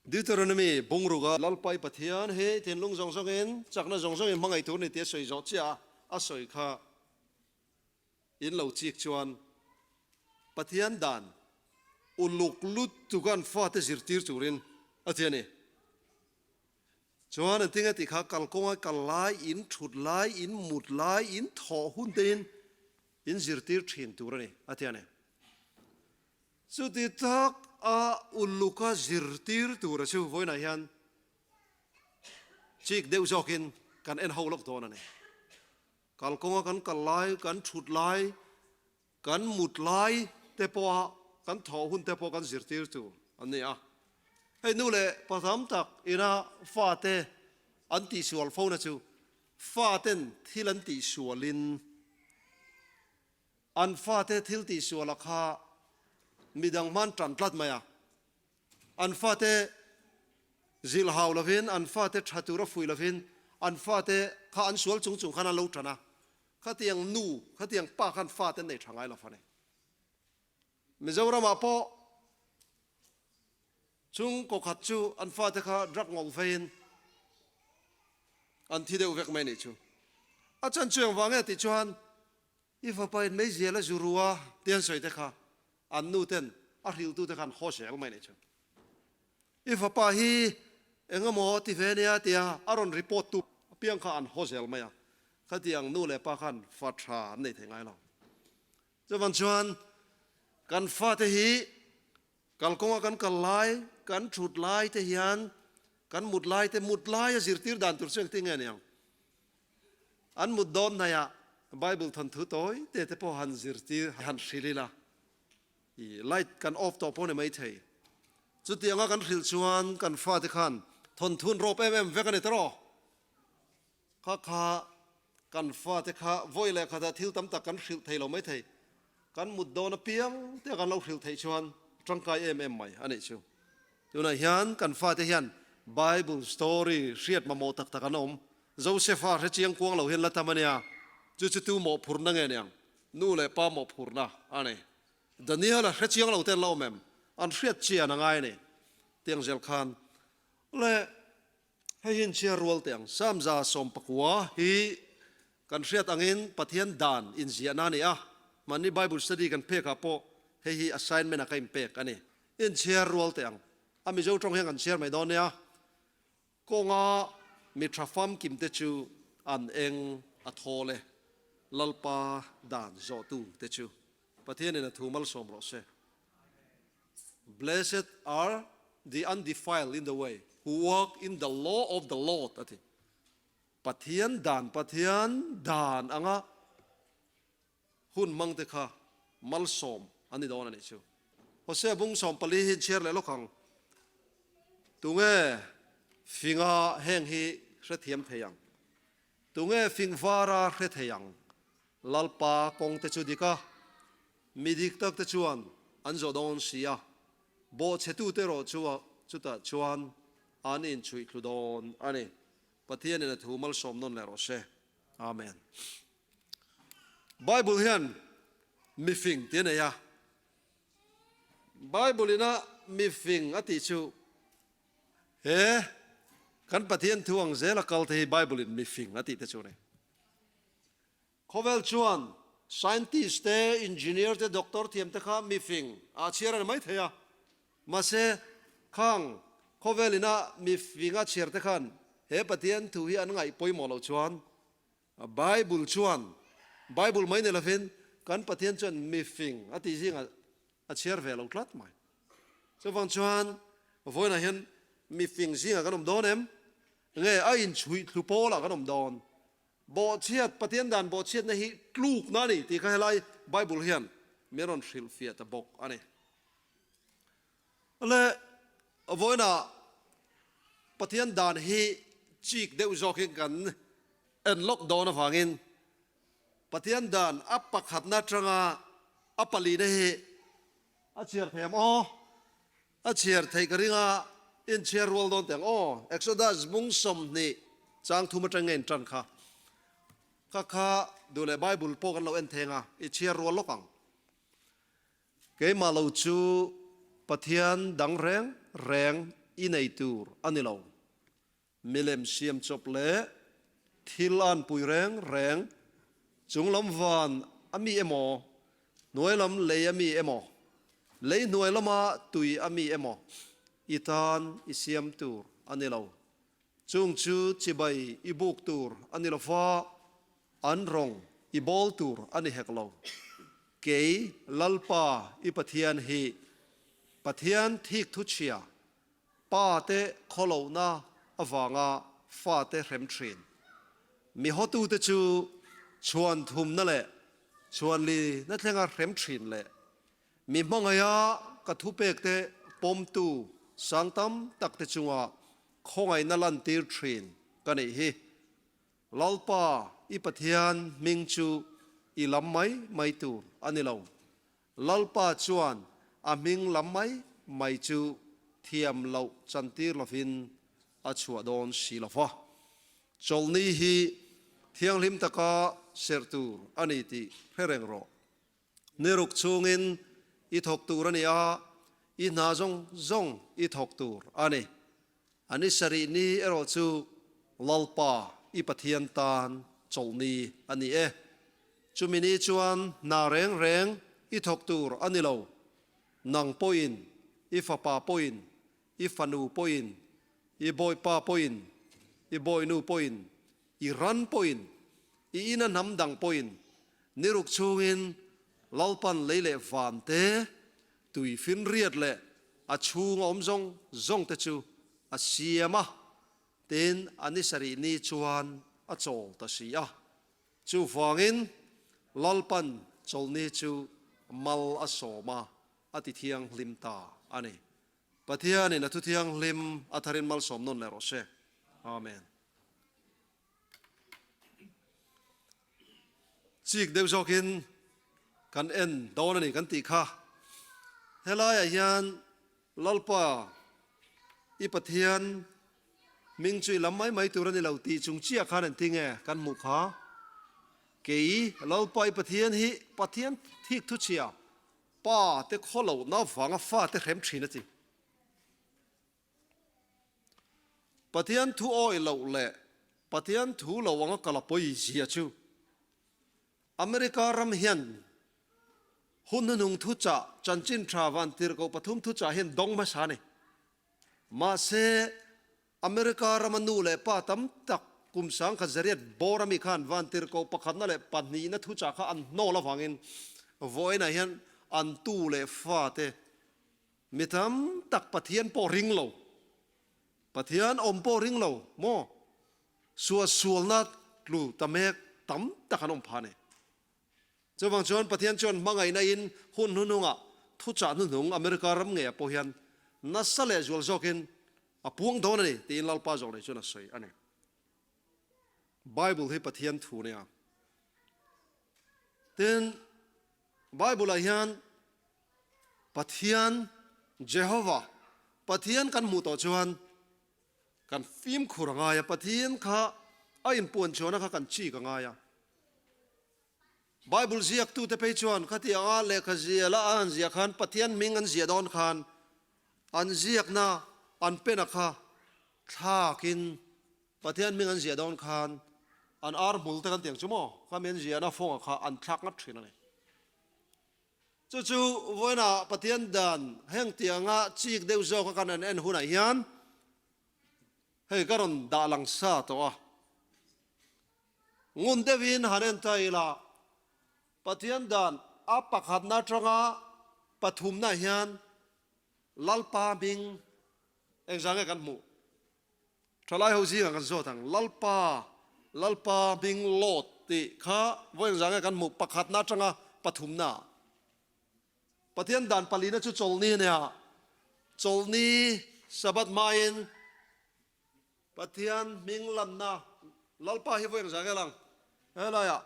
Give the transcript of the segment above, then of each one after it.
Deuteronomy bungruka Lalpai Pathian hi thinlung zawng zawngin, chakna zawng zawngin hmangaih tur ni tih a sawi zawh chiah a, a sawi kha in lo chik chuan Pathian dan uluk lutuk an fate zirtir turin a ti a ni. Chuan an tinge tih kha kalkawnga kal lai, in thut lai, in mut lai, in thawh hun tein in zirtir thin tur a ni a ti a ni. Chuti tak a uluka zirtir tura chu vawiinah hian chik deuh zawkin kan en ho lawk dawn a ni. Kalkawnga kan kal lai, kan thut lai, kan mut lai te pawha kan thawh hun te pawh kan zirtir tur an ni a. Hei nu leh pa tam tak ina fate an tihsual fona chu faten thil an tihsualin An fate thil tihsuala kha midang hman tan tlat mai a, an fate zilh hau lovin, an fate tha tura fuih lovin, an fate kha an sual chung chung khan an lo tan a, khatiang nu, khatiang pa khan fate an nei tha ngai lo fane. Mizoramah pawh chung kawkhat chu an fate kha drug ngawk veiin an thi deuh vek mai nih chu. A chan chu engvang nge tih chuan I fapa in meizial a zu ru a ti an sawi te kha an nu ten a hrilh tu te khan haw zel mai nih chu. I fapa hi eng emaw ti ve nia tia a rawn report tu apiang kha an haw zel mai a, khatiang nu leh pa khan fa tha an nei thei ngai lo. Chuvan chuan kan fate hi kalkawnga kan kal lai, kan thut lai te hian kan mut lai te mut lai a zirtir dan tur chu engtin nge niang? An mut dawn hnaihah Bible thawnthu tawi te te pawh han zirtir han hrilh ila, i light kan off tawh pawh ni maithei. Chutianga kan hrilh chuan kan fate khan thawnthu an rawp em em vek a ni tawh. Kha kha kan fate kha vawi leh khatah thil tam tak kan hrilh thei lo maithei. Kan mut dawn apiang te kan lo hrilh theih chuan tangkai em em mai a nih chu. Tunah hian kan fate hian Bible story hriat mamawh tak tak an awm. Josefa hre chiang kuang lo hian la tam a nia. Chu chu tu mawhphurhna nge niang? Nu leh pa mawhphurhna a ni. Daniel-a hre chiang lo te an la awm em? An hriat chian a ngai a ni. Tiang zel khan le hei hi inchhiar rual teh ang. Samza 19 hi kan hriat angin Pathian dan inziahna a ni a. Mahni Bible study kan pekah pawh hei hi assignment-a ka inpek a ni. Inchhiar rual teh ang. A Mizo tawng hian kan chhiar mai dawn nia. Kawnga mi tha famkim te chu an eng a thawl e, Lalpa dan zawhtu te chu Pathianin a thu malsawm rawh se. Blessed are the undefiled in the way, who walk in the law of the Lord a ti. Pathian dan Pathian dan anga Hun hmang te kha malsawm an ni dawn a nih chu. Hosea bung 14 hi inchhiar leh lawk ang. Tunge finga heng hi hrethiam thei ang? Tunge fing vara hre thei ang? Lalpa kawng te chu dik a, mi dik tak te chuan an zawh dawn si a, bawhchhetute erawh chu chutah chuan an inchhuih thlu dawn a ni. Pathianin a thu malsawm nawn leh rawh se. Amen. Bible hian mifing tih a nei a, Bible ina mifing a tih chu he kan Pathian thu ang zela kal te hi Bible in mifing a tih te chu a ni. Khawvel chuan scientist te, engineer te, doctor thiam te kha mifing ah chhiar a ni mai thei a, mahse khang khawvel ina mifing a chhiar te khan he Pathian thu hi an ngaih pawimawh loh chuan Bible chuan, Bible mai ni lovin kan Pathian chuan mifing a tih zingah a chhiar ve lo tlat mai. Chuvang chuan vawiinah hian mifing zingah kan awm dawn em? Nge a inchhuih thlu pawlah kan awm dawn? Bawhchhiat, Pathian dan bawhchhiatna hi tlukna a ni tih kha helai Bible hian min rawn hrilhfiah ta bawk a ni. Le vawiinah Pathian dan hi chik deuh zawkin kan en lawk dawn avangin Pathian dan a pakhatna atanga a palina hi a chhiar thei ang aw? A chhiar theih ka ring a, inchhiar rual dawn teh ang aw. Exodus bung 20 chang thum atang nge intan kha. Kha kha duh leh Bible pawh kan lo en theng a, i chhiar rual lawk ang. Keimah lo chu Pathian dang reng reng i nei tur a ni lo. Milem siam chawp leh thil a anpui reng reng, chung lam van a mi emaw, hnuai lam lei a mi emaw, lei hnuai lama tui a mi emaw i tan i siam tur a ni lo. Chung chu chibai i buk tur a ni lo va, an rawng i bawl tur a ni hek lo. Kei Lalpa i Pathian hi Pathian thik thuchhia Pa te khawlohna avanga fate hrem thin. Mi hotute chu chhuan thumna leh chhuan lina thlenga hrem thin leh mi hmangaiha ka thupekte pawmtu sang tam takte chunga khawngaihna lantir thin ka nih hi. Lalpa, i Pathian hming chu i lam mai mai tur a ni lo. Lalpa chuan a hming lam mai mai chu thiam loh chantir lovin a chhuah dawn si lo va. Chawlhni hi thianghlim taka serh tur a ni tih hre reng rawh. Ni ruk chhungin i thawk tur a ni a, i hna zawng zawng i thawk tur a ni. A ni sarih ni erawh chu Lalpa i Pathian tan chawlhni a ni e. Chumi ni chuan hna reng reng i thawk tur a ni lo. Nang pawhin, i fapa pawhin, i fanu pawhin, i bawipa pawhin, i bawinu pawhin, i ran pawhin, i ina hnam dang pawhin ni ruk chhungin Lalpan lei leh van te, Tui finriat leh a chhunga awm zawng zawng te chu a siam a, tin a ni sarih ni chuan a chawl ta si a. Chuvangin Lalpan chawlhni chu mal a sawm a, a ti thianghlim ta a ni. Pathianin a thu thianghlim a tharin malsawm nawn leh rawh se. Amen. Chik deuh zawkin kan en dawn a ni kan tih kha. Helaiah hian Lalpa i Pathian hming chu i lam mai mai tur a ni lo tih chung chiah khan engti nge kan hmuh kha? Kei Lalpa i Pathian hi Pathian thik thuchhia pa te khawlohna vanga fate hrem thin a ti. Pathian thu awih loh leh Pathian thu lo anga kal a pawi zia chu America ram hian hun hnuhnung thuchah chanchin tha vantirhkoh pathum thuchah hian dawng hmasa a ni. Mahse, America rama nu leh pa tam tak kum sangkhat zariat bawr ami khan vantirhkoh pakhatna leh pahnihna thuchah kha an hnawl avangin vawiinah hian an tu leh fate Mi tam tak Pathian pawh ring lo, Pathian awm pawh ring lo maw? Suahsualna tlu ta mek tam tak an awm phah a ni. Chuvang chuan Pathian chuan hmangaihna in hun hnuhnungah thuchah hnuhnung America ram ngeiah pawh hian nasa leh zual zawkin a puang dawn a ni tiin Lalpa zawk nei chuan a sawi a ni. Bible hi Pathian thu nia. Tin, Bible-ah hian Pathian, Jehovah, Pathian kan hmuh tawh chuan kan fimkhur a ngai a, Pathian kha a inpuanchhuahna kha kan chik a ngai a. Bible ziaktute phei chuan khatianga lehkha ziala a han ziah khan Pathian hming an ziah dawn khan an ziakna an pena kha thlakin Pathian hming an ziah dawn khan an ar hmul te kan tiang chu maw khami an ziahna fawnga kha an thlak ngat thin a ni. Chu chu vawiinah Pathian dan heng tianga chik deuh zawka kan an en hunah hian hei ka rawn dah lang sa tawh a. Ngun deuhin han en ta ila Pathian dan a pakhatna atanga pathumna hian Lalpa hming engzah nge kan hmuh? Thalai ho zingah kan zawt ang, Lalpa, Lalpa hming Lord tih kha vawi engzah nge kan hmuh pakhatna atanga pathumna ah. Pathian dan palina chu chawlhni a nia, chawlhni Sabbath hmain Pathian hming lanna Lalpa hi vawi engzah nge lang? Helaiah,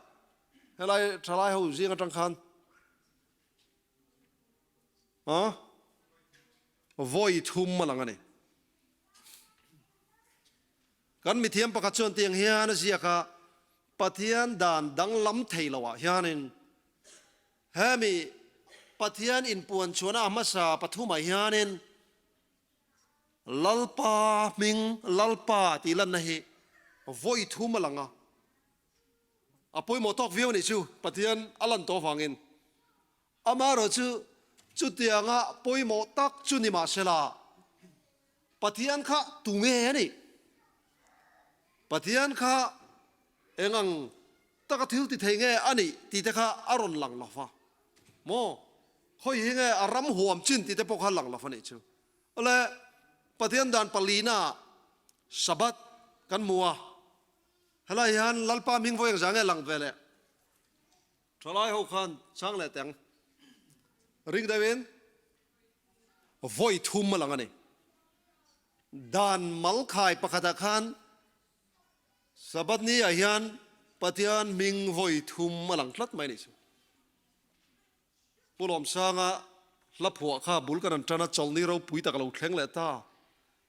helai thalai ho zing atang khan a vawi thum a lang a ni. Kan mithiam pakhat chuan tiang hian a ziak a, Pathian dan danglam thei loah hianin hemi Pathian inpuan chhuahna a hmasa pathumah hianin. Lalpa hming Lalpa tih lanna hi vawi thum a lang a, a pawimawh tawk viau a nih chu Pathian a lan tawh avangin. Amaherawhchu chutianga pawimawh tak chu ni mahsela Pathian kha tunge a nih? Pathian kha eng ang taka thil ti thei nge a nih tih te kha a rawn lang lo va maw? Khawi hi nge a ram huam chin tih te pawh kha a lang lo va nih chu. Awle, Pathian dan palina Sabbath kan hmu a, helai hian Lalpa hming vawi engzah nge lang ve leh? Thalai ho khan chang leh teng ring deuhin vawi thum a lang a ni. Dan malkhai pakhatah khan Sabbath ni ah hian Pathian hming vawi thum a lang tlat mai a nih chu. Pu Lawmsanga hla phuah kha bul kan an tan a, chawlhni ropui tak a lo thleng leh ta.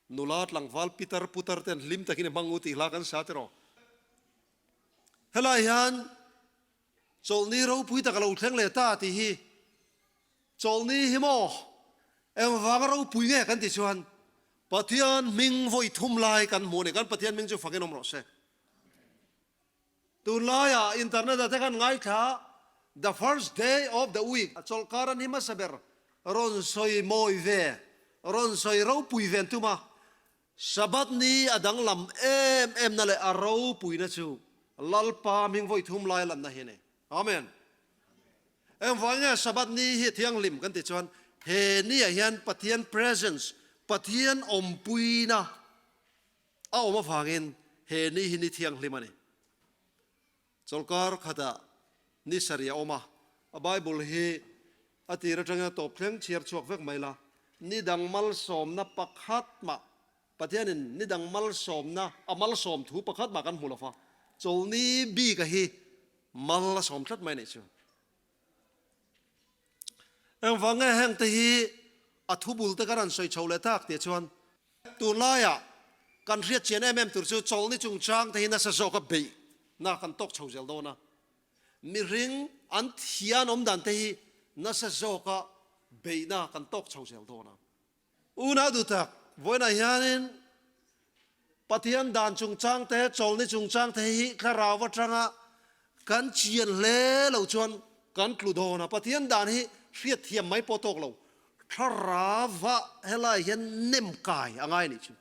Nula tlangval pitar putar ten hlim takin i hmang u tih hla kan sa tiraw. Helai hian chawlhni ropui tak a lo thleng leh ta tih hi chawlhni hi maw engvanga ropui nge kan tih chuan Pathian hming vawi thum lai kan hmuh a ni. Kan Pathian hming chu fakin awm rawh se. Tunlaiah internet ah te khan ngaithla the first day of the week a chawlhkar an hi hmasa ber rawn sawi mawi ve rawn sawi ropui ve an tum a, Sabbath ni a danglam em em na leh a ropuina chu Lalpa hming vawi thum lai lanna hi a ni. Amen. Engvang nge Sabbath ni hi thianghlim kan tih chuan he ni ah hian Pathian presence, Pathian awmpuina a awm avangin he ni hi ni thianghlim a ni. Chawlhkar khatah ni sarih a awm a, a Bible hi a tir atangin a tawp thleng chhiar chhuak vek mai la, ni dang malsawmna pakhat mah, Pathianin ni dang malsawmna a malsawm thu pakhat mah kan hmu lo va, chawlni bika hi mal a sawm tlat mai a nih chu. Engvang nge heng te hi a thubul te kan han sawi chho leh tak tih chuan Tunlaiah kan hriat chian em em tur chu chawlhni chungchang te hi nasa zawka beihna kan tawk chho zel dawn a. Mihring an thian awm dan te hi nasa zawka beihna kan tawk chho zel dawn a. Unau duhtak, vawiinah hianin Pathian dan chungchang te, chawlhni chungchang te hi thlarau atanga kan chian hle lo chuan kan tlu dawn a. Pathian dan hi hriat thiam mai pawh tawk lo. Thlarauva helai hian nem kai a ngai nih chu.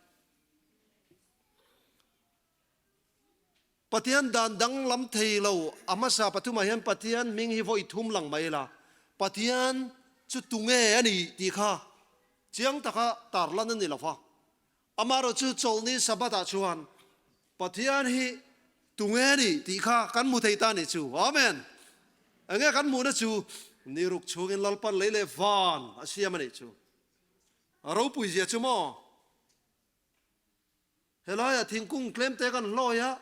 Pathian dan danglam thei lo a hmasa pathumah hian Pathian hming hi vawi thum lang mai la, Pathian chu tunge a ni tih kha chiang taka tarlan a ni lo va. Amaherawh chu chawlhni Sabbath ah chuan Pathian hi tunge a ni tih kha kan hmu thei ta a nih chu. Amen! Enge kan hmuhna chu ni ruk chhungin Lalpan lei leh van a siam a nih chu. A ropui zia chu maw? Helaiah thingkung tlemte kan hlawi a,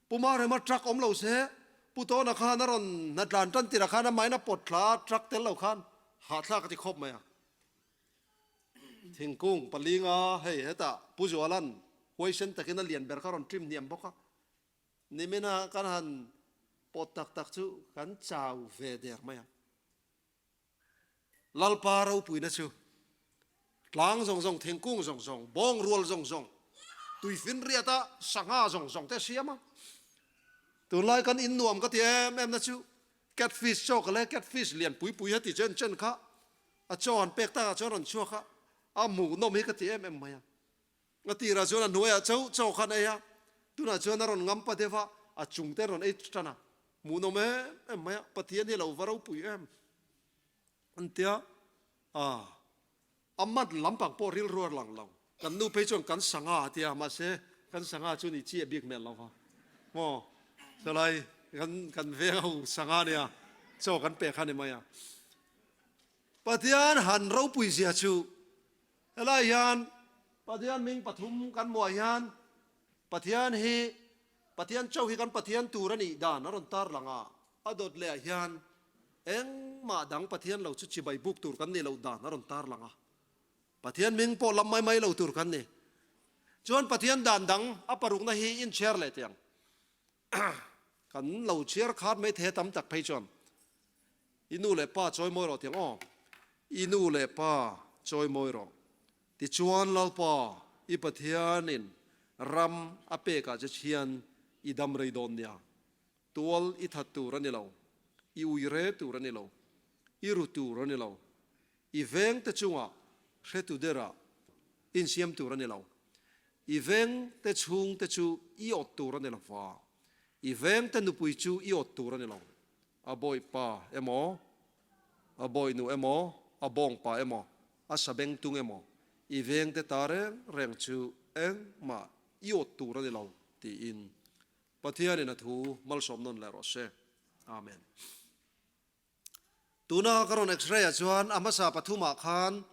Pu Marema truck awm lo se, Pu Tawna khan a rawn hnatlan tan tirah khan amahin a pawt thla a, truck tel lo khan hahthlak a ti khawp mai a. Thingkung palinga hei hetah Pu Zualan huaisen takin a lian ber kha a rawn trim hniam bawk a, nimina kan han pawt tak tak chu kan chau ve der mai a. Lalpa ropuina chu tlang zawng zawng, thingkung zawng zawng, bawng rual zawng zawng, tuifinriata sangha zawng zawng te a siam a. Tunlai kan in nuam ka ti em em na chu catfish chaw ka le catfish lian pui pui heti chen chen kha a chaw han pek takah chuan rawn chhuak a, a hmuhnawm hi ka ti em em mai a. A tirah chuan a hnuaiah chauh chaw khan ei a, tunah chuan a rawn ngam pa deuh a, a chung te rawn ei tan a, hmuhnawm em em mai a, Pathian hi a lo va ropui em an tia, a a mat lampang pawh rilru a lang lo, kan nu phei chuan kan sangha a tia, mahse kan sangha chu ni chiah bik hmel lo va, maw sawlai kan kan veng ho sangha nia chaw kan pek kha ni mai a, Pathian han ropui zia chu Helai hian Pathian hming pathum kan hmuah hian Pathian hi Pathian chauh hi kan Pathian tur a nih dan a rawn tar lang a, a dawt leh ah hian engmah dang Pathian lo chu chibai buk tur kan nih loh dan a rawn tar lang a. Pathian hming pawh lam mai mai lo tur kan ni. Chuan Pathian dan dang a parukna hi inchhiar leh teh ang. Kan lo chhiar khat mai thei a tam tak phei chuan I nu leh pa chawi mawi rawh tiang aw, i nu leh pa chawi mawi rawh. Tichuan Lalpa i Pathianin ram a pekah che hian i dam rei dawn nia. Tual i that tur a ni lo, i ui re tur a ni lo, i ru tur a ni lo, i vengte chungah hretu derah insiam tur a ni lo, i vengte chhungte chu i awt tur a ni lo va, i vengte nupui chu i awt tur a ni lo, a bawipa emaw, a bawihnu emaw, a bawngpa emaw, a sabengtung emaw, i vengte ta reng reng chu engmah i awt tur a ni lo, tiin Pathianin a thu malsawm nawn leh rawh se. Amen. Tuna ka rawn x-ray ah chuan a hmasa pathumah khan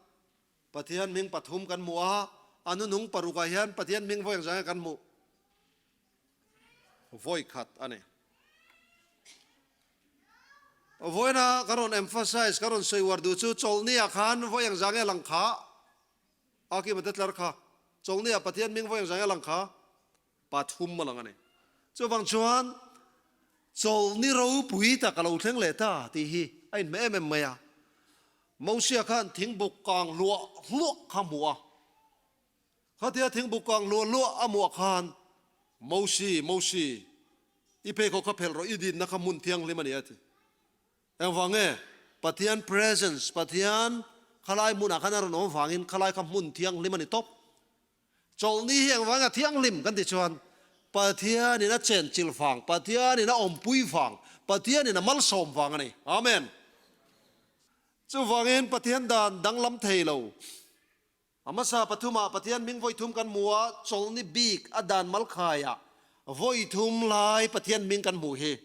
Pathian hming pathum kan hmu a, a nunung parukah hian Pathian hming vawi engzah nge kan hmuh? Vawi khat a ni. Vawiina ka rawn emphasize, ka rawn sawi uar duh chu chawlhni ah khan vawi engzah nge lang kha? A kima te tlar kha. Chawlhni ah Pathian hming vawi engzah nge lang kha? Pathum a lang a ni. Chuvang chuan chawlhni ropui tak a lo thleng leh ta tih hi a inhmeh em em mai a. Mosia khan thingbuk kang hluah hluah kha hmuh a. Khatia thingbuk kang hluah hluah a hmuh ah khan, Mosi, Mosi, i pheikhawk kha phelh rawh, i dinna kha hmun thianghlim a ni a ti. Engvang nge? Pathian presence, Pathian khalai hmunah khan a rawn awm vangin khalai kha hmun thianghlim a ni tawp. Chawlhni hi engvanga thianghlim kan tih chuan Pathianin a chenchilh vang, Pathianin a awmpui vang, Pathianin a malsawm vang a ni. Amen. Chuvangin Pathian dan danglam thei lo. A hmasa pathumah Pathian hming vawi thum kan hmu a, chawlhni bik a dan malkhaiah vawi thum lai Pathian hming kan hmuh hi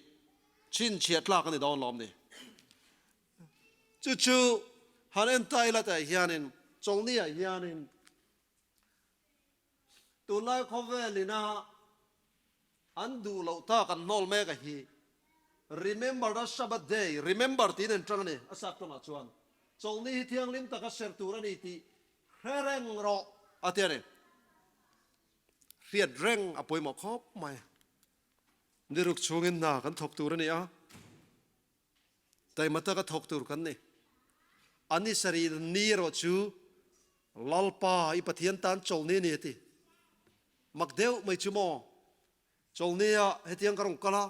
chhinchhiah tlak a ni dawn lawm ni. Chu chu han en ta ila tah hianin chawlhniah hianin Tunlai khawvel ina an duh loh tak an hnawl mek a hi Remember the Sabbath day, remember tiin an tang a ni a sap tawngah chuan. Chawlhni hi thianghlim taka ser tur a ni tih hre reng rawh a ti a ni. Hriat reng a pawimawh khawp mai. Niruk chhungin hna kan thawk tur a ni a. Taima taka thawk tur kan ni. A ni sarih ni erawh chu Lalpa i Pathian tan chawlhni a ni a ti. Mak deuh mai chu maw? Chawlhni ah hetiang ka rawn kal a,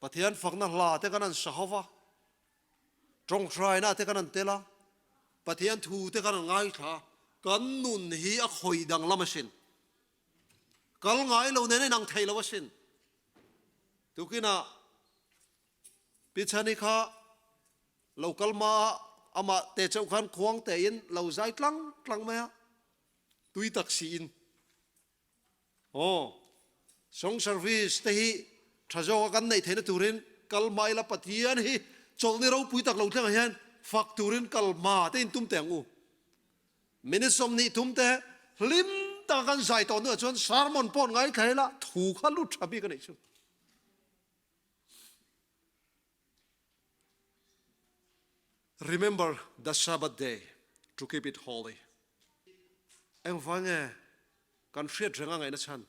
Pathian fakna hla te kan han sa ho va, tawngtaina te kan han tel a, Pathian thu te kan han ngaithla a, kan nun hi a khawi danglam asin. Kal ngai lo nen a inang thei lo asin. Tukinah Pi Chhani kha lo kal hma a, amah te chauh khan khuang tein lo zai tlang tlang mai a, tui tak siin. Aw, song service te hi tha zawka kan neih theihna turin kal hma ila Pathian hi chawlhni ropui tak lo thlengah hian fak turin kal hma te intum teh ang u. Minute 23 te hlim taka kan zai tawh hnuah chuan sermon pawh an ngaithla ila thu kha lut tha bik a nih chu. Remember the Sabbath day to keep it holy. Engvang nge kan hriat reng a ngaihna chhan?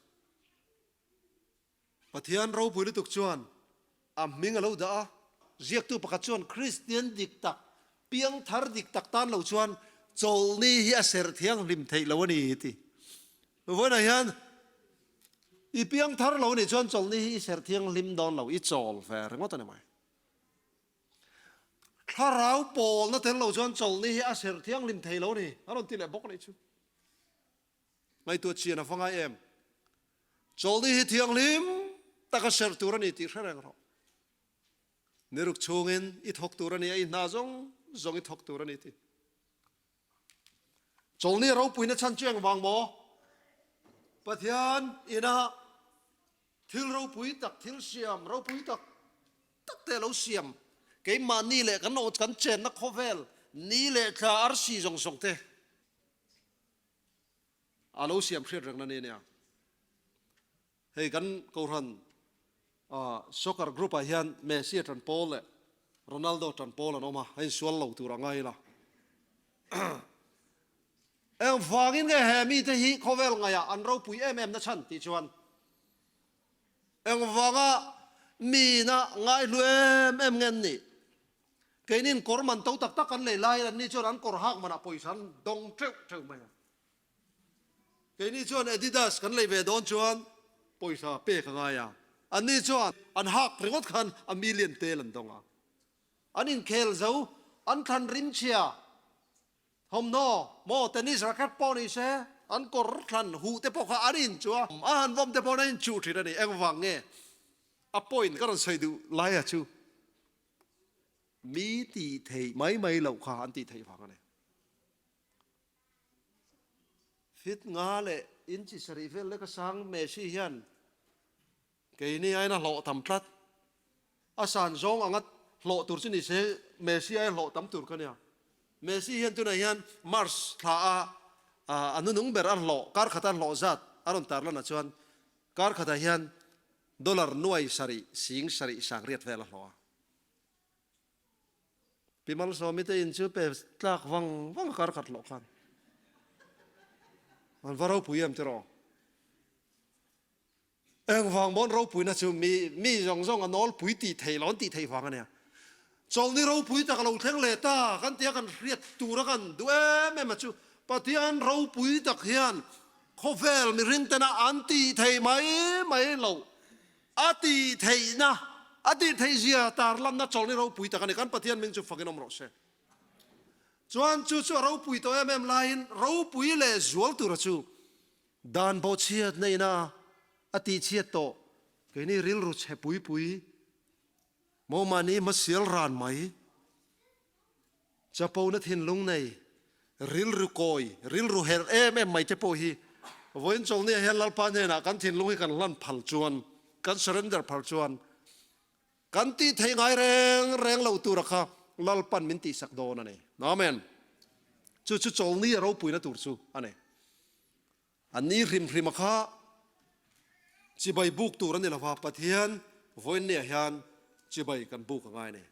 Pathian ropui lutuk chuan a hming a lo dah a. Ziaktu pakhat chuan Kristian dik tak, piangthar dik tak tan lo chuan chawlhni hi a serh thianghlim theih lo a ni ti. Vawiinah hian i piangthar lo nih chuan chawlhni hi i serh thianghlim dawn lo, i chawl ve ringawt a ni mai. Thlarau pawlna tel lo chuan chawlhni hi a serh thianghlim thei lo a ni, a rawn ti leh bawk a nih chu. Ngaihtuah chian a va ngai em? Chawlhni hi thianghlim taka serh tur a ni tih hre reng rawh. Niruk chhungin i thawk tur a ni a, i hna zawng zawng i thawk tur a ni tih. Chawlhni ropuina chhan chu engvang maw? Pathian ina thil ropui tak, thil siam ropui tak tak te a lo siam. Keimahni leh kan kan chenna khawvel ni leh thla arsi zawng zawng te A lo siam hriat rengna ni ania. Hei kan Kohhran soccer group ah hian Messi a tan pawl leh Ronaldo tan pawl an awm a, a insual lo tur a ngai la. Engvangin nge he mite hi khawvel ngaihah an ropui em em na chhan tih chuan engvanga mina ngaihlu em em nge an nih? Keinin kawr man to tak tak kan lei laiin anni chuan an kawr hak manah pawisa an dawng teuh teuh mai a. Keini chuan Adidas kan lei ve dawn chuan pawisa pek a ngai a, anni chuan an hak ringawt khan a million tel an dawng a. An inkhel zo, an thlan rimchhia, thawmhnaw, maw tennis racket pawh ni se, an kawr thlan huh te pawh kha an inchuh a, a han vawm te pawh an inchuh thin a ni. Engvang nge a point ka rawn sawi duh laia chu mi tih theih mai mai loh kha an tih theih vang a ni. Fit nga leh inchi sarih vel leka sang Messi hian keini aiin a hlawh tam tlat. A san zawng anga hlawh tur chu ni se Messi aia hlawh tam tur ka nia. Messi hian tunah hian March thla a a nunung ber a hlawh kar khata hlawh zat a rawn tarlan ah chuan kar khatah hian dollar nuai sarih sing sarih sangriat vel a hlawh a. Pi Malsawmi te in chu pe tlak vang vang a kar khat loh khan an va ropui em tiraw? Engvang mawn ropuina chu mi mi zawng zawng a nawlpui tih theih lo an tih theih vang a nia. Chawlni ropui tak a lo thleng leh ta kan tia kan hriat tura kan duh em em a chu Pathian ropui tak hian khawvel mihring tena an tih theih mai mai loh A tih theihna, a tih theih zia tarlanna chawlhni ropui tak a ni. Kan Pathian hming chu fakin awm rawh se. Chuan chu chu a ropui tawh em em laiin ropui leh zual tura chu dan bawhchhiatna ina a tihchhiat tawh keini rilru chhe pui pui maw mahni hmasial ran mai. Chapona thinlung nei, rilru kawi, rilru herh em em mai te pawh hi vawiin chawlhniah hian Lalpa hnenah kan thinlung hi kan hlan phal chuan, kan surrender phal chuan kan tih theih ngai reng reng lo tura kha Lalpan min tihsak dawn a ni. Amen. Chu chu chawlhni a ropuina tur chu a ni. An ni hrim hrim a kha chibai buk tur a ni lova, Pathian vawiinniah hian chibai kan buk a ngai a ni.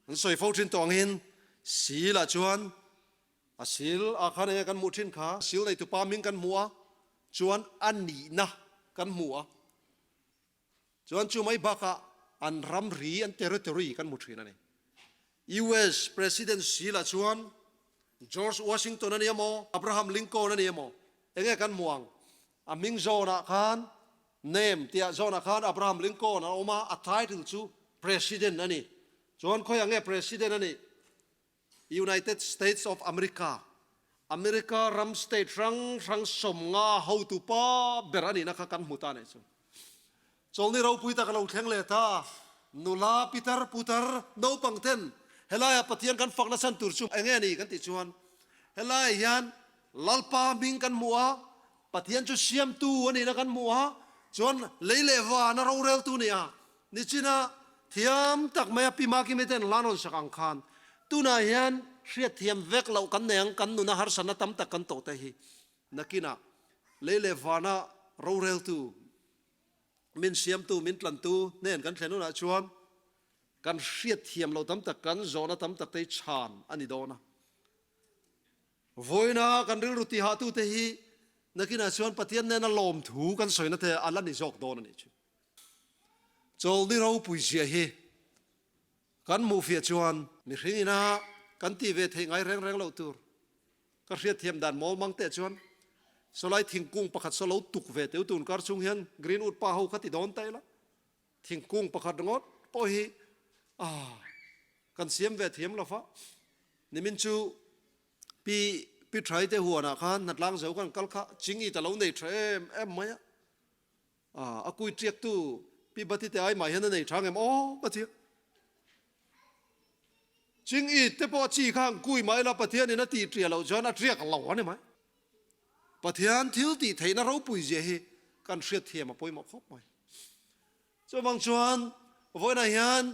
An sawi fo thin tawh angin sil ah chuan a sil ah khan enge kan hmuh thin kha sil neitupa hming kan hmu a, chuan a nihna kan hmu a, chuan chu mai bakah an ramri an territory kan hmu thin a ni. US President sil ah chuan George Washington a ni emaw Abraham Lincoln a ni emaw enge kan hmu ang? A hming zawnah khan Name tih ah zawnah khan Abraham Lincoln a awm a, a title chu President a ni. Chuan khawiah nge President a nih? United States of America, America ram state hrang hrang sawmnga hotu pa ber a nihna kha kan hmu ta nih chu. Chawlni ropui tak a lo thleng leh ta. Nula, pitar, putar, naupang ten helaiah Pathian kan fakna chhan tur chu enge a ni kan tih chuan helaiah hian Lalpa hming kan hmu a, Pathian chu siamtu a nihna kan hmu a, chuan lei leh van a roreltu ni a, nichina thiam tak maia Pi Makimi ten hlan rawn sak ang khan tunah hian hriatthiam vek loh kan nei ang, kan nuna harsatna tam tak kan tawh te hi nakinah lei leh vana roreltu, min siamtu, min tlantu hnen kan thlen hunah chuan kan hriatthiam loh tam tak, kan zawhna tam tak te hi chhan a ni dawn a. Vawiina kan rilru tihahtute hi nakinah chuan Pathian nena lawmthu kan sawina te a la ni zawk dawn a nih chu. Chawlni ropui zia hi kan hmuhfiah chuan mihring ina kan tih ve theih ngai reng reng loh tur ka hriatthiam dan mawl mang teh chuan sawlai thingkung pakhat saw lo tuk ve teu tun kar chung hian Greenwood pa ho kha ti dawn ta ila. Thingkung pakhat ringawt pawh hi ah kan siam ve thiam lo fa. Nimin chu Pi Pi Thai te huanah khan hnatlang zo kan kal kha Chingi ta lo nei tha em em mai a. Ah a kui tiaktu Pi Bati te ai mah hian a nei tha ngem aw ka ti a. Chingi te pawh a chi kha an kui mai la Pathianin a tih ṭiah loh chuan a ṭiak lo a ni mai. Pathian thil tih theihna ropui zia hi kan hriatthiam a pawimawh khawp mai. Chuvang chuan vawiinah hian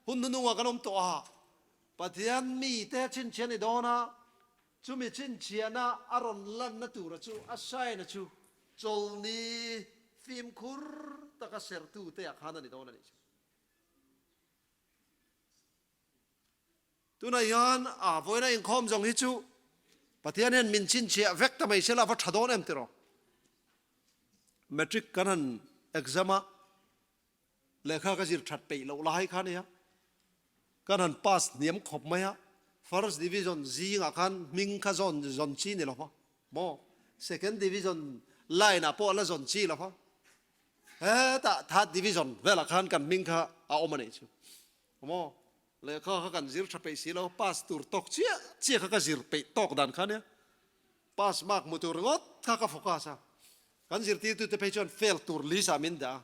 hun hnunungah kan awm tawh a, Pathian mite chhinchhiah ni dawn a, chumi chhinchhiahna a rawn lanna tura chu a sign-a chu chawlni fimkhur taka sertute ah khan a ni dawn a nih chu. Tunah hian a vawiina inkhawm zawng hi chu Pathian hian min chhinchhiah vek ta mai sela a va tha dawn em tiraw? Matric kan han exam a, lehkha ka zir that peih loh lai kha nia. Kan han pass hniam khawp mai a, First Division zingah khan hming kha zawn zawn chi ni lo va maw? Second Division line ah pawh a la zawn chi lo va, hetah Third Division velah khan kan hming kha a awm a nih chu maw? Lehkha kha kan zir tha peih si lo, pass tur tawk chiah chiah kha ka zir peih tawk dan kha nia, pass mark hmu tur ringawt kha ka focus a, kan zirtirtute phei chuan fail tur list ah min dah a.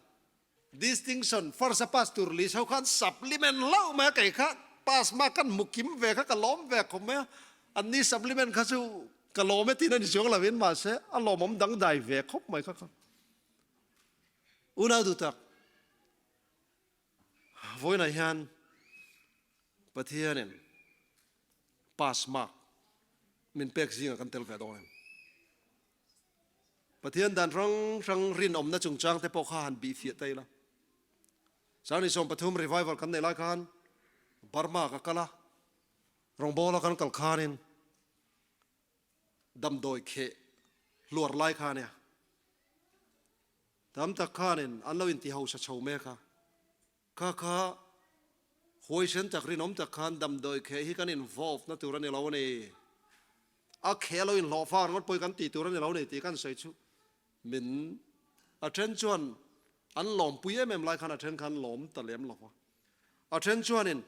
Distinction, First a pass tur list ho khan supplement hlauh mai a, kei kha pass mark kan hmu kim ve kha ka lawm ve khawp mai a, an ni supplement kha chu ka lawm e tiin a ni chuang lo in mahse a lawmawm dangdai ve khawp mai kha kha. Unau duh tak, vawiinah hian Pathianin pass mark min pek zingah kan tel ve dawn em? Pathian dan hrang hrang rinawmna chungchang te pawh kha han bih fiah ta ila. Sangni 13 revival kan neih lai khan Burma ka kal a, rawngbawla kan kal khanin damdawi kheh hluar lai kha ania. Tam tak khanin an lo inti hausa chho mek a. Kha kha huaisen tak rinawm tak khan damdawi kheh hi kan involve na tur a ni lo a ni. A kheh lo inhlawh far ngawt pawh hi kan tih tur a ni lo a ni tih kan sawi chu min a then chuan an lawmpui em em lai khan a then khan lawm ta lem lo va. A then chuanin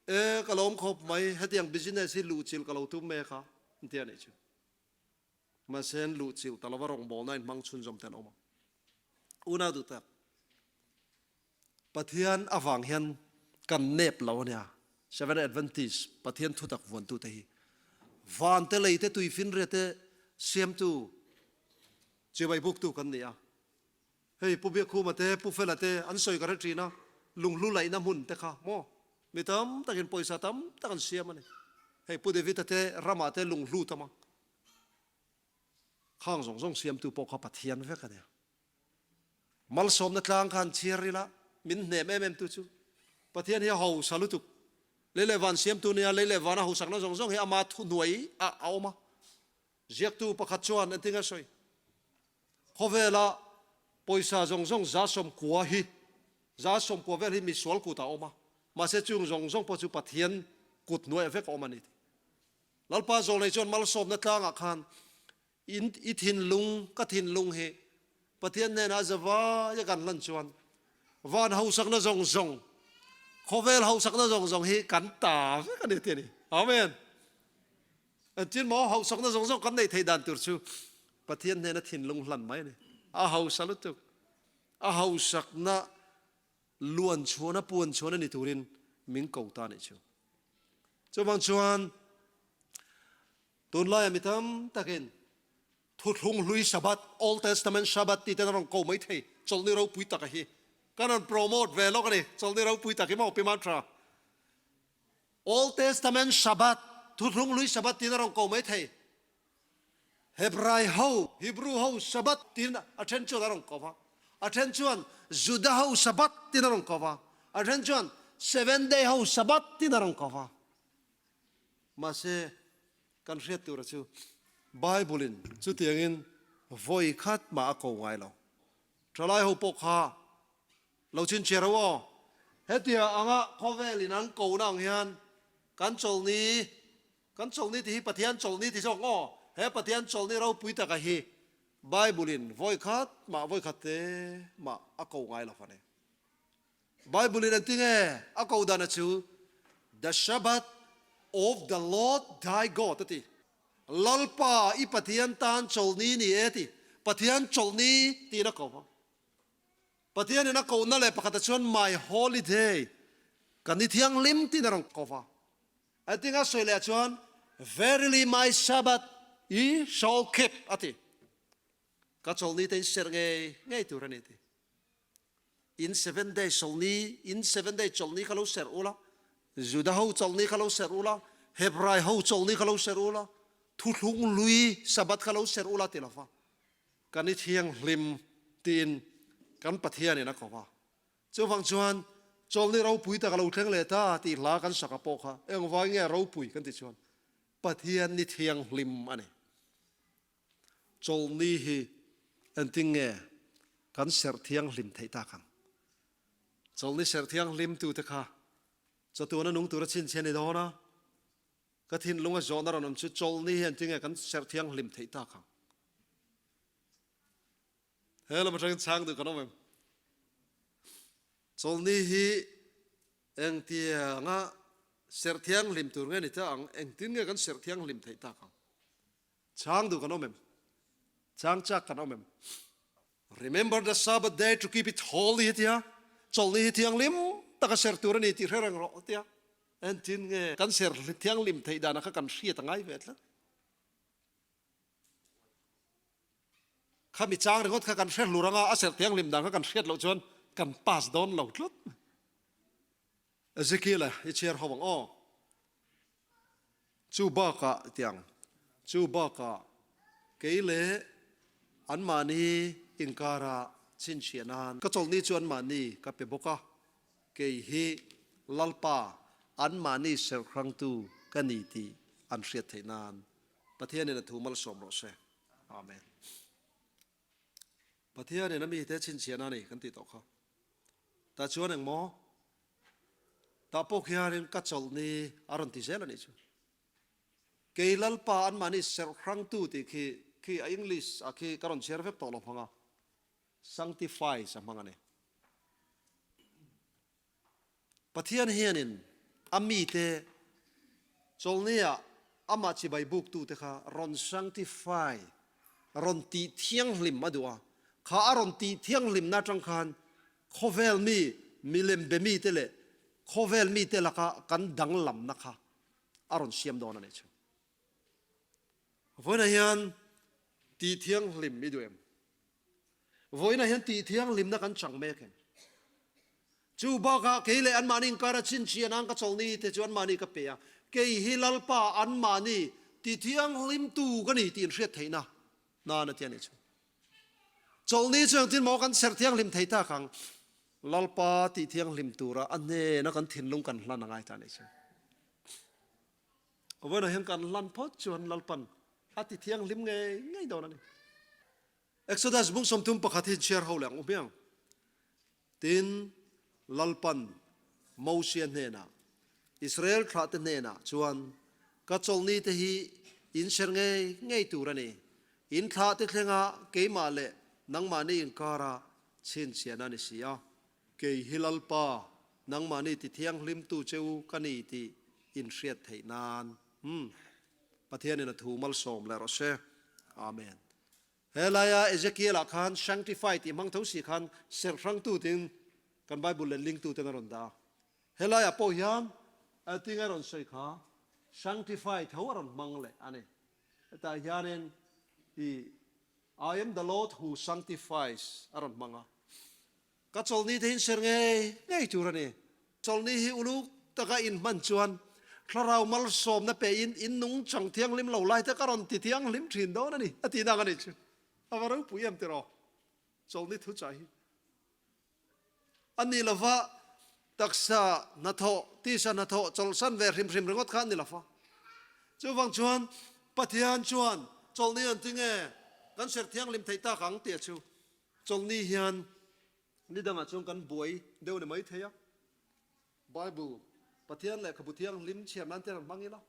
e ka lawm khawp mai hetiang business hi luhchilh ka lo tum mek a an ti a nih chu. Mahse an luhchilh ta lova rawngbawlna in hmang chhunzawm te an awm a. Unau duh tak, Pathian avang hian kan nep lo ania. Seventh Adventist Pathian thutak vuantu te hi van te lei te tui finria te siamtu chibai buktu kan ni a. Hei Pu Biakkhuma te Pu Fela te an sawi ka hre thin a, lunghlu laihna hmun te kha maw mi tam takin pawisa tam tak an siam a ni. Hei Pu David-a te ramah te lunghlu tam a. Khang zawng zawng siamtu pawh kha Pathian vek a nia. Malsawmna tlang khan chhiar ila min hnem em em tu chu Pathian hi a hausa lutuk. Lei leh van siamtu nia, lei leh vana hausakna zawng zawng hi ama thuhnuai ah a awm a. Ziaktu pakhat chuan engtin a sawi? Khawvela pawisa zawng zawng 90 hi, 90 vel hi misual kutah a awm a. Mahse chung zawng zawng pawh chu Pathian kut hnuaiah vek a awm a ni. Lalpa zawlnei chuan malsawmna tlangah khan In i thinlung, ka thinlung hi Pathian hnenah zavai a kan hlan chuan van hausakna zawng zawng, khawvel hausakna zawng zawng hi kan ta vek a ni ti a ni. Amen. Engtin maw hausakna zawng zawng kan neih theih dan tur chu Pathian hnena thinlung hlan mai a ni. A hausa lutuk. A hausakna luan chhuana puan chhuan a ni turin min ko ta a nih chu. Chuvang chuan Tunlaiah mi tam takin Thuthlung Hlui Sabbath, Old Testament Sabbath tih ten a rawn ko mai thei. Chawlhni ropui taka hi kan rawn promote ve lawk a ni. Chawlhni ropui tak hi maw Pi Mantra? Old Testament Sabbath, Thuthlung Hlui Sabbath tiin a rawn ko mai thei. Hebrai ho, Hebrew ho Sabbath tiin a then chuan a rawn ko va. A then chuan Juda ho Sabbath tiin a rawn ko va. A then chuan Seventh Day ho Sabbath tiin a rawn ko va. Mahse, kan hriat tura chu Bible-in chutiangin vawi khat mah a ko ngai lo. Thalai ho pawh kha lo chhinchhiar ho aw. Hetia anga khawvelin an ko na ang hian kan chawlhni, kan chawlhni tih hi Pathian chawlhni ti zawk aw, he Pathian chawlhni ropui taka hi Bible-in vawi khat mah vawi khat te mah a ko ngai lo fane. Bible in engti nge a ko dan a chu The Sabbath of the Lord thy God a ti. Lalpa i Pathian tan chawlhni ni e ti. Pathian chawlhni tiin a ko a. Pathian in a kohna leh pakhat ah chuan my holy day, ka ni thianghlim tiin a rawn ko va. Engti nge a sawi leh ah chuan Verily my Sabbath ye shall keep a ti. Ka chawlhni te in serh ngei ngei tur a ni ti. In seven day chawlhni, in seven day chawlhni kha lo serh ula, Juda ho chawlhni kha lo serh ula, Hebrai ho chawlhni kha lo serh ula, Thuthlung hlui Sabbath kha lo serh ula ti lova kan i thianghlim tiin kan Pathianin a ko va. Chuvang chuan chawlhni ropui tak a lo thleng leh ta tih hla kan saka pawh kha engvai nge ropui kan ti chuan Pathian ni thianghlim a ni. Chawlhni hi engtin nge kan serh thianghlim theih tak ang? Chawlhni serh thianghlim tute kha Chatuana nung tura chhinchhiah ni dawn a, ka thinlunga zawhna rawn awm chu chawlhni hian tinge kan serh thianghlim theih tak ang? He lam atangin chhang duh kan awm em? Chawlhni hi engtianga serh thianghlim tur nge ni ta ang? Engtin nge kan serh thianghlim theih tak ang? Chhang duh kan awm em? Chhang chak kan awm em? Remember the Sabbath day to keep it holy hetia chawlhni hi thianghlim taka serh tur a ni tih hre reng rawh tia engtin nge kan serh thianghlim theih danah kha kan hriat a ngai ve tlat. Khami chang ringawt kha kan hre hlur anga a serh thianghlim dan kha kan hriat loh chuan kan pass dawn lo tlat. Ezekiel i chhiar ho ang aw. Chu bakah tiang, chu bakah kei leh anmahni inkara chhinchhiah nan ka chawlhni chu anmahni ka pe bawk a, kei hi Lalpa anmahni serhhrangtu ka ni tih an hriat theih nan Pathianin a thu malsawm rawh se. Amen. Pathianin a mite chhinchhiahna a ni kan tih tawh kha. Tah chuan engmaw? Tah pawh khianin ka chawlhni a rawn ti zel a nih chu. Kei Lalpa anmahni serh hrangtu tih khi khi a English ah khi ka rawn chhiar vek tawh lo hmang a, sanctifies a hmang a ni. Pathian hianin a mite chawlhnia amah chibai buktute kha rawn sanctify, rawn tih thianghlim a duh a. Kha a rawn tih thianghlimna atang khan khawvel mi, milem be mite leh khawvel mite laka kan danglamna kha a rawn siam dawn a nih chu. Vawiinah hian tih thianghlim i duh em? Vawiinah hian tih thianghlimna kan chang mek em? Chu bakah kei leh anmahni inkara chhinchhiah nan ka chawlhni te chu anmahni ka pe a, kei hi Lalpa anmahni ti thianghlimtu ka ni tih inhriat theihna nan a ti a nih chu. Chawlhni chu engtin maw kan serh thianghlim thei tak ang? Lalpa tih thianghlim tura a hnena kan thinlung kan hlan a ngai ta a nih chu. Vawiinah hian kan hlan phawt chuan Lalpan a ti thianghlim ngei ngei dawn a ni. Exodus bung 31 hi chhiar ho leh ang u hmiang. Tin, Lalpan Mosia hnenah, Israel thlahte hnenah chuan, Ka chawlhni te hi in ser ngei ngei tur a ni. In thlahte thlenga keimah leh nangmahni inkara chhinchhiahna a ni si a. Kei hi Lalpa, nangmahni ti thianghlimtu che u ka ni tih in hriat theih nan. Umm. Pathianin a thu malsawm leh rawh se. Amen. He laia Ezekiel-ah khan sanctify tih hmang tho si khan serh hrangtu tiin kan Bible leh lingtuten a rawn dah a. He laiah pawh hian tinge a rawn sawi kha sanctify tho a rawn hmang leh a ni. Hetah hianin i I am the Lord who sanctifies a rawn hmang a. Ka chawlhni te hin ser ngei ngei tur a ni. Chawlhni hi uluk taka inhman chuan thlarau malsawmna pein in nung chang thianghlim lo lai te ka rawn ti thianghlim thin dawn a ni, a tih nang a nih chu. A va ropui em tiraw chawlhni thuchah hi. A ni lova taksa hnathawh, tisa hnathawh chawlhsan ve hrim hrim ringawt kha a ni lova. Chuvang chuan Pathian chuan chawlhni an ti nge kan ser thianghlim theih tak ang tih a chu. Chawlhni hian ni dangah chuan kan buai deuh ni mai thei a, Bible, Pathian lehkhabu thianghlim chhiar nan ten an hmang ila,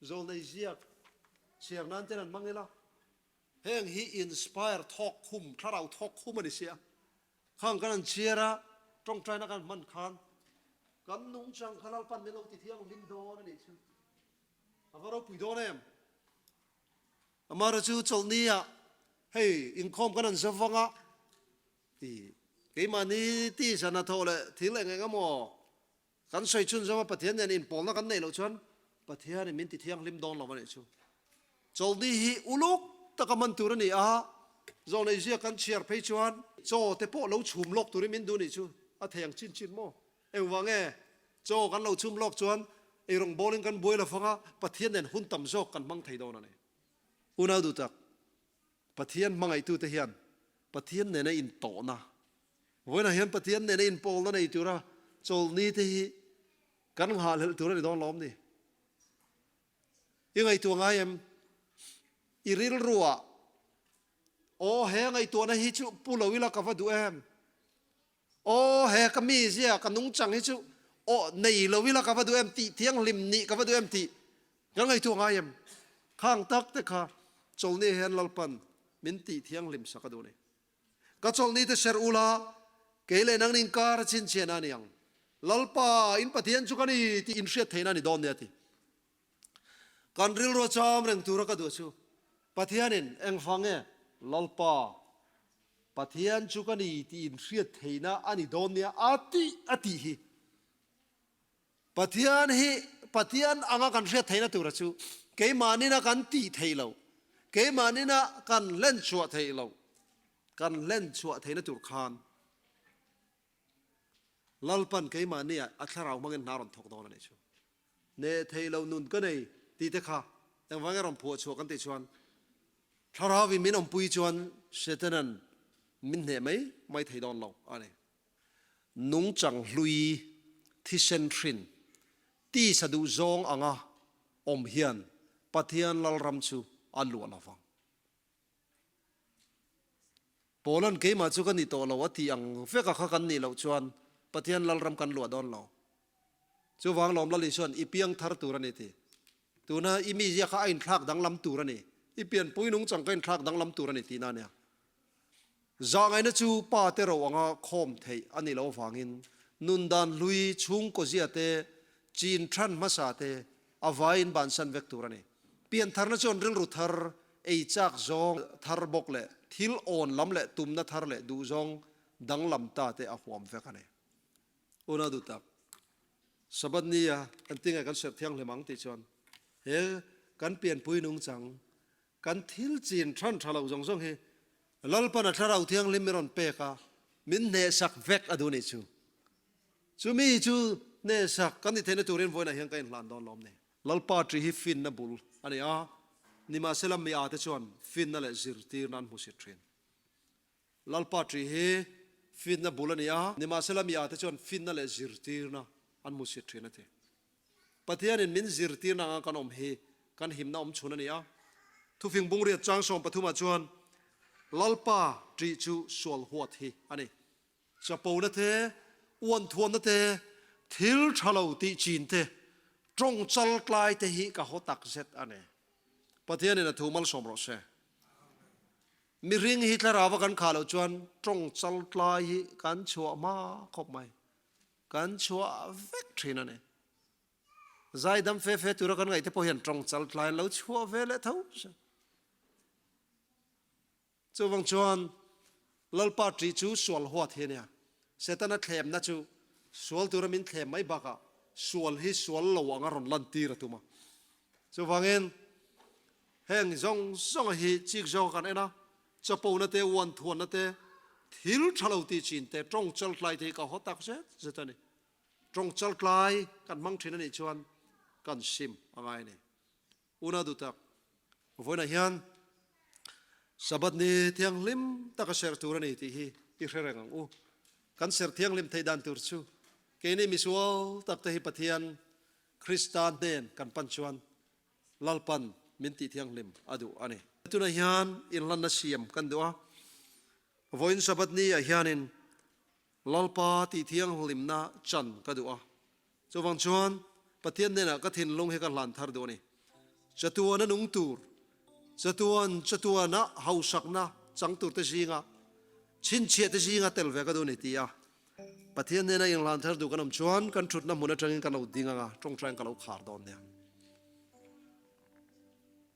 zawlnei ziak chhiar nan ten an hmang ila, heng hi inspire thawk khum, thlarau thawk khum a ni sia. Khang kan han chhiar a, tawngtaina kan hman khan kan nungchang kha Lalpan min lo ti thianghlim dawn a nih chu. A va ropui dawn em? Amaherawhchu chawlhni-ah hei inkhawm kan han zau vang a, i keimahni tisa hnathawh leh thil eng eng emaw kan sawi chhun zawng a Pathian nen inpawlna kan neih loh chuan Pathianin min ti thianghlim dawn lo a nih chu. Chawlhni hi uluk taka man tur a ni a, zawlnei ziak kan chhiar phei chuan chaw te pawh lo chhum lawk turin min duh nih chu a thei ang chin chin maw? Engvang nge chaw kan lo chhum lawk chuan eirawng bawlin kan buai lo fang a, Pathian nen hun tam zawk kan hmang thei dawn a ni. Unau duh tak, Pathian hmangaihtute hian Pathian nena intawhna, vawiinah hian Pathian nena inpawlna nei tura chawlhni te hi kan nghahhlelh tur a ni dawn lawm ni? I ngaihtuah ngai em? I rilruah, Aw, he ngaihtuahna hi chu pu lo ila ka va duh em? Aw, he ka mizia, ka nungchang hi chu. Aw nei lo ila ka va duh em tih thianghlim nih ka va duh em tih kan ngaihtuah ngai em? Khang tak te kha chawlhni hian Lalpan min tih thianghlim sak a duh a ni. Ka chawlhni te serh ula, kei leh nang ning kar a chhinchhiahna a ni ang. Lalpa, in Pathian chu ka ni tih in hriat theihna a ni dawn nia ti. Kan rilru a cham reng tura ka duh chu Pathianin engvang nge Lalpa, Pathian chu ka ni tih in hriat theihna a ni dawn nia a tih a tih hi. Pathian hi Pathian anga kan hriat theihna tura chu keimahnin a kan tih theih loh, keimahnin a kan hlen chhuah theih loh, kan hlen chhuah theihna tur khan Lalpan keimahni ah a thlarau hmangin hna rawn thawk dawn a nih chu. Neh theih loh nun ka nei tih te kha engvang nge rawn phuah chhuah kan tih chuan thlarau in min awmpui chuan Setanan min hneh mai mai thei dawn lo a ni. Nungchang hlui thisen hrin tisa duh zawng anga awm hian Pathian Lalram chu a luah lo vang. Paula'n keimah chu ka ni tawh lo a tih ang veka kha kan nih loh chuan Pathian Lalram kan luah dawn lo. Chuvang lawm Lal Isua'n i piang thar tur a ni ti. Tuna i mizia kha a inthlak danglam tur a ni. I pianpui nungchang kha inthlak danglam tur a ni tihna a nia. Zahngaihna chu pa te ro anga khawm theih a nih loh avangin nundan hlui chhungkaw zia te, chin than hmasa te a vaiin bansan vek tur a ni. Piantharna chuan rilru thar, ei chak zawng thar bawk leh thil awn lam leh tumna thar leh duh zawng danglam ta te a huam vek a ni. Una duh tak, Sabbath nia kan tinge kan serh thianghlim ang tih chuan he kan pianpui nungchang Kan thil chin than tha lo zawng zawng hi Lalpan a Thlarau Thianghlim min rawn pek a, min hnehsak vek a duh nih chu. Chumi chu hnehsak kan ni theihna turin vawiinah hian ka inhlan dawn lawm ni. Lalpa ṭi hi finna bul a ni a, nimahsela mi ate chuan finna leh zirtirna an hmusit ṭhin. Lalpa ṭi hi finna bul a ni a, nimahsela mi ate chuan finna leh zirtirna an hmusit ṭhin a ti. Pathianin min zirtirna anga kan awm hi kan himna awm chhun a ni a. Thufing bungriat chang 13 ah chuan Lalpa ṭih chu sual huat hi a ni. Chapona te, uanthuamna te, thil ṭha lo tih chin te, ṭawng chal tlai te hi ka haw tak zet a ni. Pathianin a thu malsawm rawh se. Mihring hi thlarau a kan khah loh chuan ṭawng chal tlai hi kan chhuah hma khawp mai. Kan chhuah vek thin a ni. Zaidam fe fe tura kan ngaihte pawh hian tawng chal tlai an lo chhuah ve leh tho. Chuvang chuan Lalpa ṭih chu sual huat hi a nia. Setana thlemna chu sual tura min thlem mai bakah sual hi sual lo anga rawn lantir a tum a. Chuvangin heng zawng zawnga hi chik zawk kan en a, Chapona te, uanthuanna te, thil tha lo tih chin te, tawng chaltlai te hi ka haw tak zet zet a ni. Tawng chaltlai kan hmang thin a nih chuan kan sim a ngai a ni. Una duh tak, vawiinah hian Sabbath ni thianghlim taka serh tur a ni tih hi i hre reng ang u. Kan serh thianghlim theih dan tur chu keini misual tak te hi Pathian Krista hnen kan pan chuan Lalpan min tih thianghlim a duh a ni. Tunah hian inhlanna siam kan duh a, vawiin Sabbath ni ah hianin Lalpa tih thianghlimna chan ka duh a, chuvang chuan Pathian hnenah ka thinlung hi ka hlan thar duh a ni. Chatuana nung tur, chatuan chatuana hausakna chang turte zinga chhinchhiahte zinga tel ve ka duh a ni ti a Pathian hnena inhlan thar duh kan awm chuan kan thutna hmun atangin kan lo ding anga tawngtaiin ka lo khar dawn nia.